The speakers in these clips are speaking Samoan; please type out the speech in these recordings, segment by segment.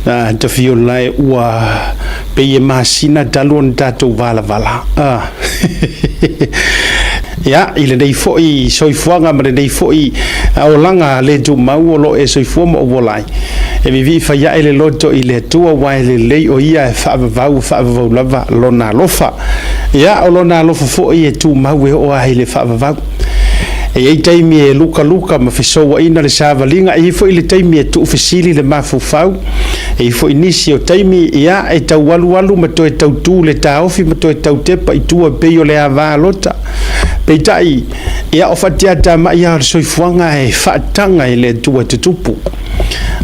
Tafiola e ua pei e masina talu ona tatou valavala. Ia, i lenei foi soifuaga ma lenei foi olaga le tumau o lo o e soifua ma ou ola ai, e vivii fai ae le loto i le Atua aua e lelei o ia e faavavau, faavavau lava lona alofa. Ia, o lona alofa foi e tumau e oo lava i le faavavau. E i ai taimi e lukaluka ma fesouaina le savaliga, e i ai foi le taimi e tuufesili le mafaufau, e i ai foi nisi o taimi ia e tau alualu ma toe tautu le taofi ma toe tautepa i tua e pei o le ava lota. Peitai, ia o fatiatamai lava o le soifuaga e faataga e le Atua e tutupu,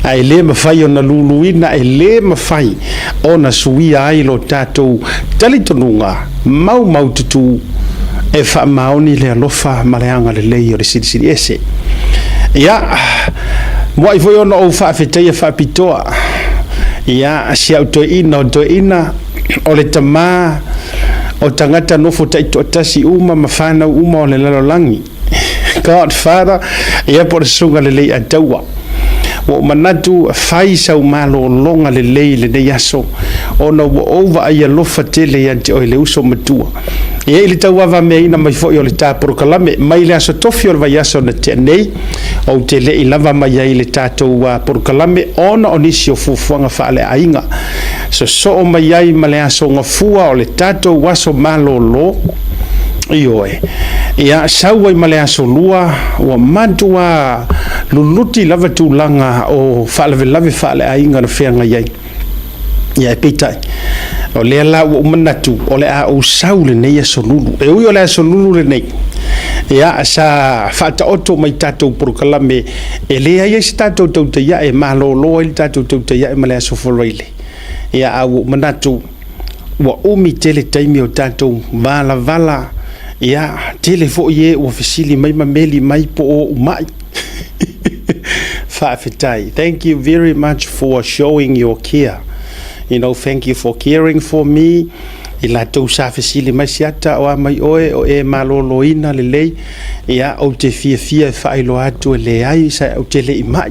ae le mafai ona luluina, e le mafai ona suia ai lo tatou talitonuga maumaututu e faamaoni le alofa ma le agalelei o le Silisili Ese. Ia, muai foi ona ou faafetaia faapitoa, ia, si au toeaina o toeaina, o le tama o tagata nofo taitoatasi uma ma fanau uma o le lalolagi. Godfather, ia po o le susuga lelei a taua. Ua ou manatu fai sau malologa lelei i lenei aso, ona ua ou vaai alofa tele ia te oe le uso matua. E i ai le tauavameaina mai foi o le ta polokalame mai le aso tofi o le vaiaso na tea nei, ou te le i lava mai ai le tatou polokalame ona o nisi o fuafuaga faaleaiga. Sosoo mai ai ma le aso Gafua o le tatou aso malolo, ioe, ia sau ai ma le aso Lua, ua matua luluti lava tulaga o faalavelave faaleaiga na feagai ai. Ia, ae peitai, o lea la ua ou manatu o le a ou sau lenei aso Lulu. E ui o le aso Lulu lenei, ia, sa faataoto mai tatou polokalame e leai ai se tatou tautaiae, e malolo ai le tatou tautaiae ma le aso Faraile. Ia, a ua ou manatu ua umi tele taimi o tatou valavala, ia, tele foi e ua fesili mai ma meli mai po o ou mai. Faafetai. Thank you very much for showing your care. Thank you for caring for me. I latou sa fesili mai siata o a mai oe o e maloloina lelei, ia ou te fiafia e faailoa atu e leai sa ou te le i mai.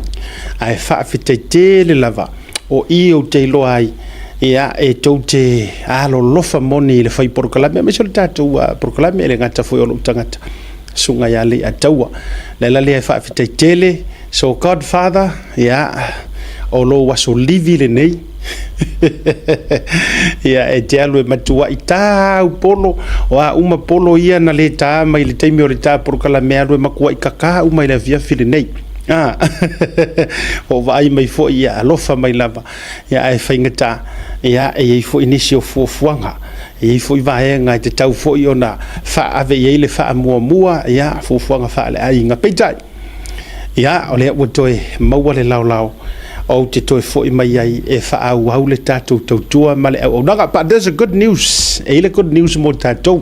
Ae faafetai tele lava o i ou te iloa ai, ia e tou te alolofa moni i le fai polokalame, aemaise o le tatou polokalame e le gata foi o lou tagata susuga ia Leiataua. Le ala lea e faafetai tele. So Godfather, ia o lou aso livi lenei. Ia e te alu e matuai tāu polo, o a uma polo ia na le tā mai le taimi o le tā polokalame alu e matuai kakā uma i le afiafi lenei. O vaai mai foi ia alofa mai lava, ia ae faigata, ia e i ai foi nisi o fuafuaga, e i ai foi vaega e tatau foi ona faaave i ai le faamuamua, ia fuafuaga faaleaiga. Peitai, ia o lea ua toe maua le laolao ou te toe foi mai ai e faaauau le tatou tautua ma le auaunaga. But there's a good news. E i ai le good news mo tatou.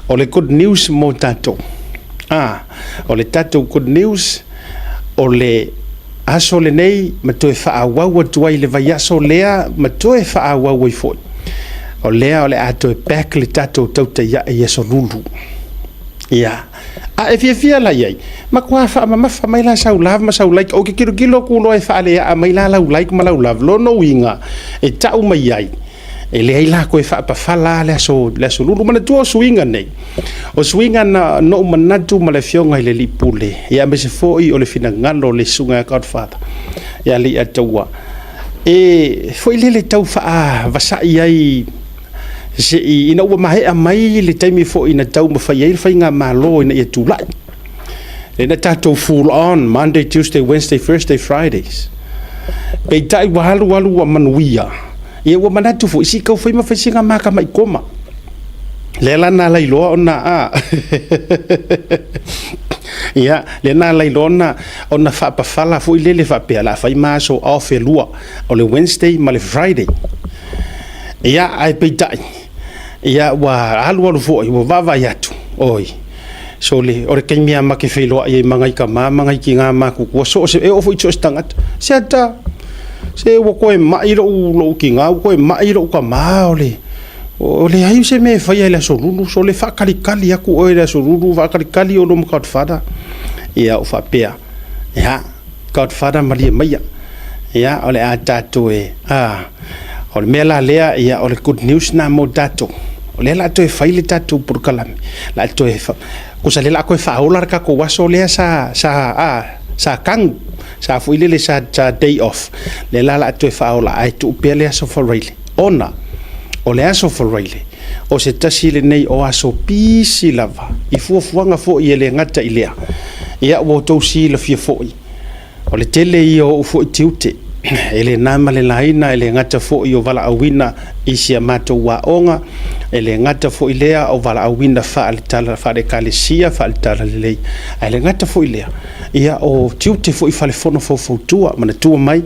O le good news mo tatou. O le tatou good news, o le aso lenei ma toe faaauau atu ai le vaiaso lea ma toe faaauau ai foi. O lea o le a toe back le tatou tautaiae i aso Lulu. Ia, a e fiafia la i ai, matua faamamafa mai la sau love ma sau like. Ou te tilotilo atu loa e faaleaa mai la lau like ma lau love. Lona uiga e tau mai ai, e leai la toe faapafala le aso, le aso Lulu. Manatua o suiga nei, o suiga na no'u manatu ma le afioga i le alii pule, ia aemaise foi o le finagalo o le susuga ia Godfather ia Leiataua, e foi lele tau faavasai ai se'i ina ua maea mai le taimi foi na taumafai ai le faigamalo ina ia tulai. Lea na tatou full on Monday, Tuesday, Wednesday, Thursday, Fridays. Peitai ua alu alu ua manuia. Ia ua manatu foi si kau fai ma fai singa maka mai koma. Lea la na alai loa ona a. Ia, lea na alai loa ona ona faapafala foi lele faapea la fai ma aso off e lua, o le Wednesday ma le Friday. Ia, ae peitai, ia ua alu alu foi ua vaavaai atu, oi, sole, o le taimi lava ma te feiloai ai ma nai tama ma nai tina matutua, so o se, e oo foi i so o se tagata. Se ata, se ua toe mai lou, lou tina, ua toe mai lou tama, o le, o leai se mea e faia i le aso Lulu, sole, faatalitali atu oe i le aso Lulu, faatalitali oulua ma Godfather. Ia, ou faapea, ia, Godfather malie maia. Ia, o le a tatou e, a, o le mea la lea, ia, o le good news na mo tatou. O lea la a toe fai le tatou polokalame, la a toe, tusa lea la a toe faaola le tatou aso lea sa, sa, a, sa tanu, sa foi lele sa, sa day off, lea la la a toe faaola, ae tuu pea le aso Faraile, ona o le aso Faraile, o se tasi lenei o aso pisi lava, i fuafuaga foi e le gata i lea, ia ua outou silafia foi, O le tele ia o ou foi tiute, e le na ma le laina, e le gata foi o valaauina i si a matou aoga, e le gata foi lea o valaauina faale-Ekalesia, faale-Talalelei, ae le gata foi i lea, ia o tiute foi faale-Fono Faufautua. Manatua mai,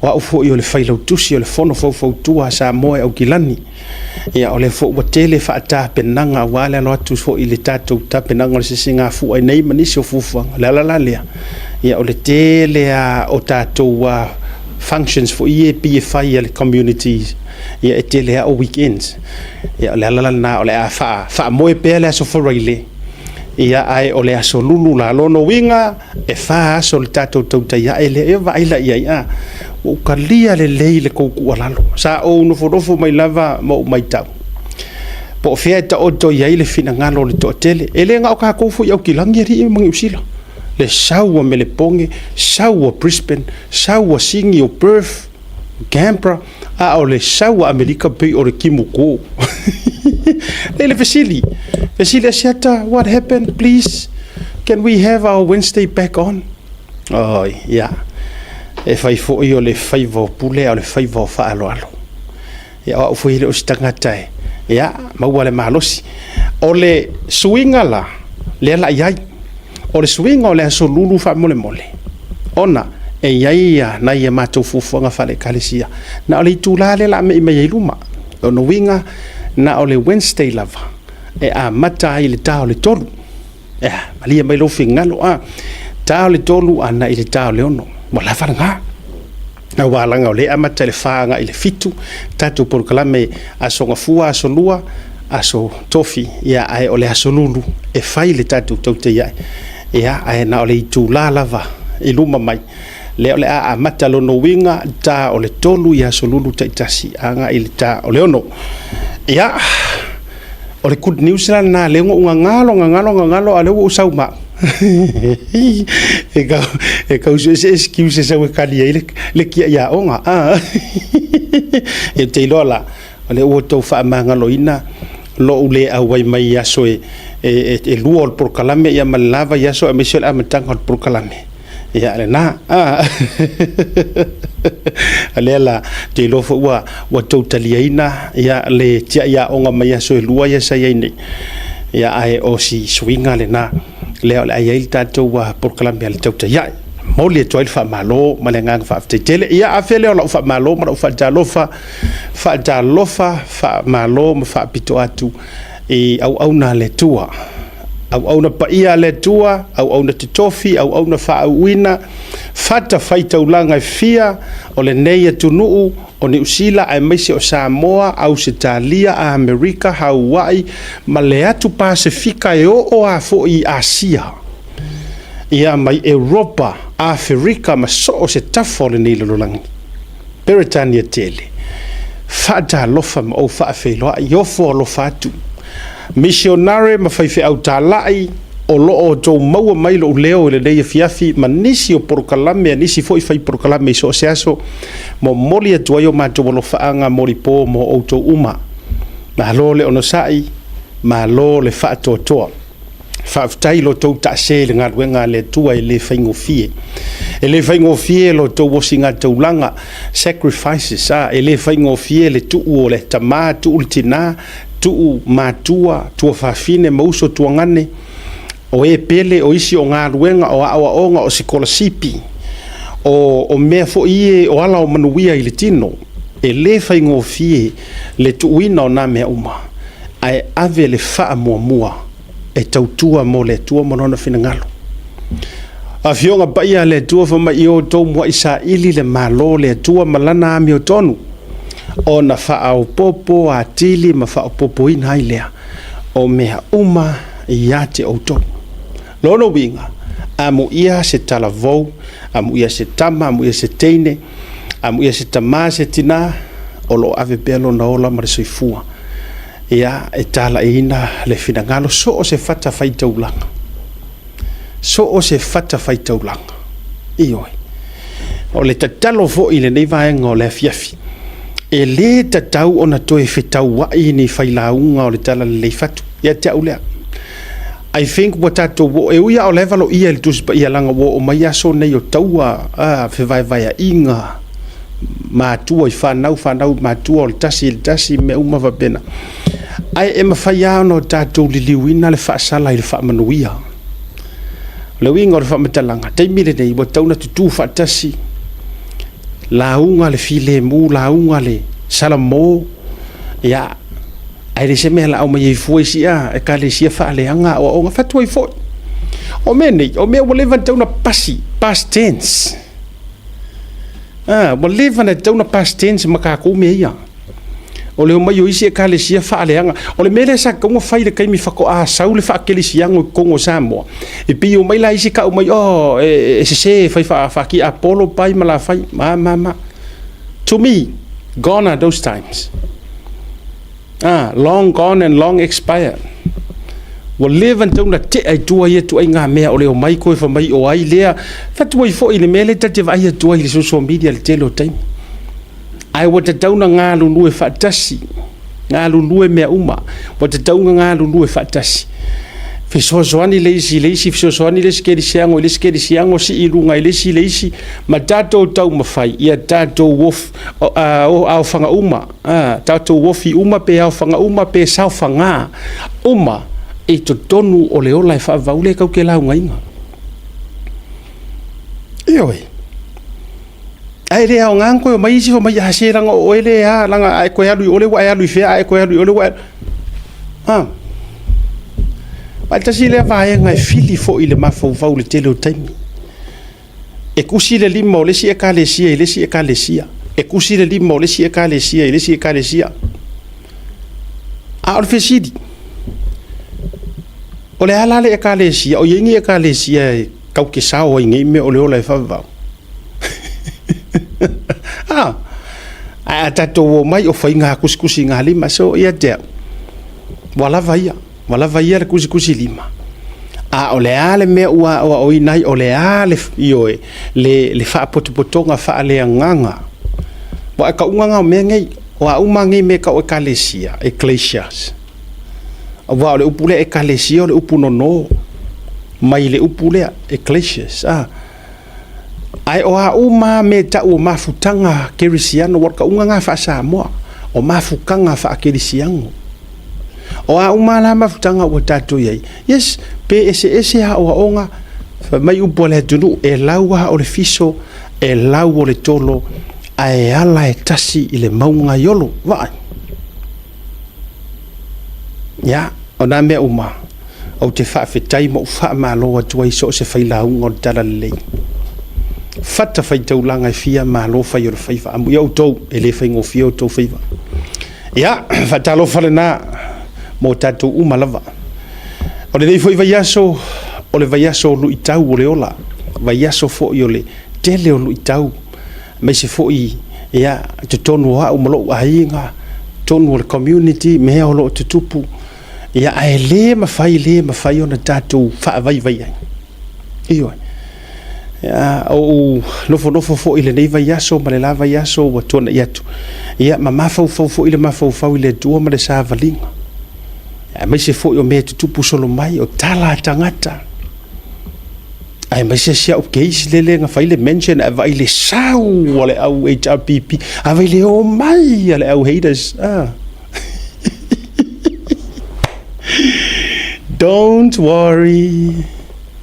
o au foi o le Failautusi o le Fono Faufautua a Samoa i Aukilani. Ia, o lea foi ua tele faatapenaga aua le alo atu foi i le tatou tapenaga o le Sisigafua i inei ma nisi o fuafuaga. O le ala la lea, ia o le tele lava o tatou functions foi ia e pei e fai a le community, ia e tele lava o weekends. Ia o le ala la lena o le a faamoe pea le aso Faraile, ia ae o le aso Lulu la. Lona uiga, e fa aso o le tatou tautai ae lea. Ia vaai la i ai, a? Ua ou talia lelei le tou tuualalo. Sa ou nofonofo mai lava ma ou matau, po o fea e taoto i ai le finagalo o le toatele. E le na o tatou foi i Aukilani alii ma Niu Sila, le sau a Melepone, sau a Brisbane, sau a Sini o Perth, Canberra, a o le sau a Amerika pei o le timuku. E le fesili, fesili Asiata, what happened, please? Can we have our Wednesday back on? Oi, ia. E fai foi o le faiva o pule a o le faiva o faaaloalo. Ia, o au foi e le o se tagata e, ia, maua le malosi. O le suiga la, lea la i ai, o le suiga o le aso Lulu faamolemole, ona e i ai nai a matou fuafuaga faale-Ekalesia, na o le itula lea o le a me'i mai ai i luma. O lona uiga, na o le Wednesday lava e amata ai i le ta o le 3. Ia, malie mai lou finagalo, a, ta o le 3 agai i le ta o le 6. Ua lava lena. Aua leaga o lea e amata i le 4 agai i le 7 tatou polokalame Aso Gafua, Aso Lua, Aso Tofi, ia ae o le Aso Lulu e fai le tatou tautai ai. Ia, ae na o le itula lava i luma mai, lea o le a amata lona uiga, ta o le 3 i Aso Lulu taitasi agai i le ta o le 6. Ia, o le good news la lena, lea ua ou gagalo, gagalo, gagalo, a o lea ua ou sau ma au. E tau sue se excuse e sau e kali ai le kiai aoga. Ou te iloa la, o lea ua outou faamagaloina lou le auai mai i aso e lua o le polokalame ia ma le la vaiaso aemaise o le amataga o le polokalame. Ia lena. O lea la, ou te iloa foi ua outou taliaina ia le tiai aoga mai aso e lua ia sa i ai nei. Ia ae o si suiga lena lea o le a i ai le tatou polokalame a le tautai ae. Momoli atu ai le faamalo ma le agaga faafetai tele. Ia afe lea o lau faamalo ma lau faatalofa, faatalofa, faamalo ma faapito atu i auauna a le Atua. Auauna paia a le Atua, auauna totofi, auauna faauuina, fatafaitaulaga e fia o lenei atunuu o Niu Sila aemaise o Samoa, Ausetalia, Amerika, Haua'i ma le atu Pasefika e oo a foi i Asia, ia mai Europa, Aferika ma so o se tafa o lenei lalolagi. Peretania tele. Faatalofa ma ou faafeiloai, ofo alofa atu. Misionare ma faifeau talai, o lo o outou maua mai lou leo i lenei afiafi ma nisi o polokalame a nisi foi fai polokalame i so o se aso, momoli atu ai o matou alofaaga molipo mo outou uma. Malo le onosai, malo le faatoatoa. Faafetai lo outou taase i le galuega a le Atua e le faigofie. E le faigofie lo outou osigataulaga, sacrifices, a, e le faigofie le tuu o le tama, tuu le tina, tuu matua, tuafafine ma uso tuagane, o e pele, o isi o galuega, o aoaoga, o sikolasipi, o mea foi ie o ala o manuia i le tino. E le faigofie le tuuina o na mea uma, ae ave le faamuamua e tautua mo le Atua ma Lona finagalo. Afioga paia a le Atua, fai mai ia outou muai saili le Malo o le Atua ma Lana amiotonu, ona faaopoopo atili ma faaopoopoina ai lea o mea uma ia te outou. Lona uiga, amuia se talavou, amuia se tama, amuia se teine. Amuia se tama se tina o lo o ave pea lona ola ma le soifua ia e talaiina le finagalo so o se fatafaitaulaga. So o se fatafaitaulaga. Ioe. O le tatalo foi i lenei vaega o le afiafi, e lē tatau ona toe fetauai ni failauga o le Talalelei Fatu. Ia te au lea. I think ua tatou oo, e ui lava o la e valoia i le Tusi Paia leaga ua oo mai aso nei o taua, fevaevaeaiga, matua i fanau, fanau i matua, o le tasi i le tasi, mea uma faapena. Ae e mafai lava ona tatou liliuina le faasala i le faamanuia. O le uiga o le faamatalaga, taimi lenei ua tatau ona tutu faatasi, lauga le filemu, lauga le salamo, ia, ae le se mea la aumai ai fua isi a ekalesia faaleaga aoaoga fatu ai foi. O mea nei, o mea ua leva ona tatau ona pasi, past tense. Ua leva ona tatau ona past tense ma tatou mea ia. O le omai o isi ekalesia faaleaga. O le mea lea sa tatau ona fai i le taimi faatoa sau le faakelesiano i totonu o Samoa, e pei omai la isi tau mai, oh, e sese e fai faatiapolo pai ma lafai, ma, ma, ma. To me, gone are those times. Long gone and long expired. Ua leva ona tatau ona tea i tua ia ituaiga mea o le omai koe fai mai o ai lea. Fatu ai foi i le mea lea ta te vaai atu ai i le social media i le tele o taimi. Ae ua tatau ona galulue faatasi, galulue mea uma. Ua tatau ona galulue faatasi. Fesoasoani le isi i le isi, fesoasoani le isi kerisiano i le isi kerisiano, sii i luga i le isi i le isi, ma tatou taumafai ia tatou aofaga uma, tatou ofi uma pe aofaga uma pe saofaga uma i totonu o le ola e faavavau lea tatou te laugaina. Ioe. Ae le aoga ona toe omai isi fai mai, a se leaga o oe lea a, leaga a e toe alu i o ua e alu i fea, a e toe alu i o ua e... A. Aua e tasi lea vaega e fili foi i le mafaufau i le tele o taimi. E tusi le lima o le isi ekalesia i le isi ekalesia. E tusi le lima o le isi ekalesia i le isi ekalesia. A o le fesili, o le a la le ekalesia? O i ai ni ekalesia e tatou te sao ai nei mea o le ola e faavavau? A, ae a tatou omai o faiga tusitusigalima, so ia te au, ua lava ia, ua lava ia le tusitusilima. A o le a le mea ua aoaoina ai, o le a le, ioe, le faapotopotoga faaleagaga. Aua e tauga na o mea nei, o a uma nei mea e tau o ekalesia, ecclesias. Aua o le upu lea ekalesia o le upu nono mai le upu lea, ecclesias. A. Ae o a uma lava mea e tau o mafutaga kerisiano, ua tauga na faa-Samoa, o mafutaga faakerisiano. O a uma la mafutaga ua tatou i ai, yes, pe eseese aoaoga, fai mai upu a le atunuu, e lau lava o le fiso, e lau o le tolo, ae ala e tasi i le mauga i Olo. Vaai. Ia, o na mea uma, ou te faafetai ma ou faamalo atu ai i so o se failauga o le Talalelei. Fatafaitaulaga e fia, malo fai o le faiva. Amuia outou, e le faigofie outou faiva. Ia, faatalofa lena mo tatou uma lava. O lenei foi vaiaso, o le vaiaso o luitau o le ola, vaiaso foi o le tele o luitau, aemaise foi ia, totonu o au ma lou aiga, totonu o le community, mea o lo o tutupu. Ia, ae le mafai, le mafai ona tatou faavaivai ai. Ioe. Ia, ou nofonofo foi i lenei vaiaso ma le la vaiaso ua tuanai atu, ia, ma mafaufau foi le mafaufau i le Atua ma le savaliga, aemaise foi o mea e tutupu solo mai, o tala a tagata, aemaise si au case lele na fai le mention ae vaai le sau a le au HRPP, a vai le omai a le au haters. Ah. Don't worry,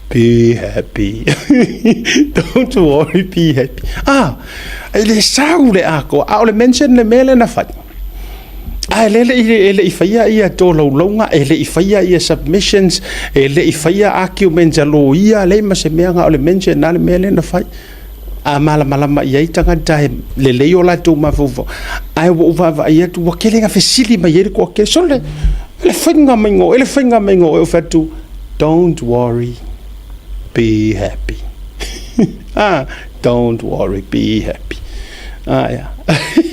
be happy. Don't worry, be happy. Ah, e le sau le atoa, a o le mention le mea lea na fai. Ae le le e le i faia ia tolaulauga, e le i faia ia submissions, e le i faia arguments a loia, leai ma se mea na o le mention na le mea lea na fai. A malamalama i ai tagata e lelei o latou mafaufau. Ae ua ou vaavaai atu, ua tele na fesili mai ai le toatele. Sole, le faiga mai oe, le faiga mai oe, ou fai atu, don't worry, be happy. Ah, don't worry, be happy. A e a.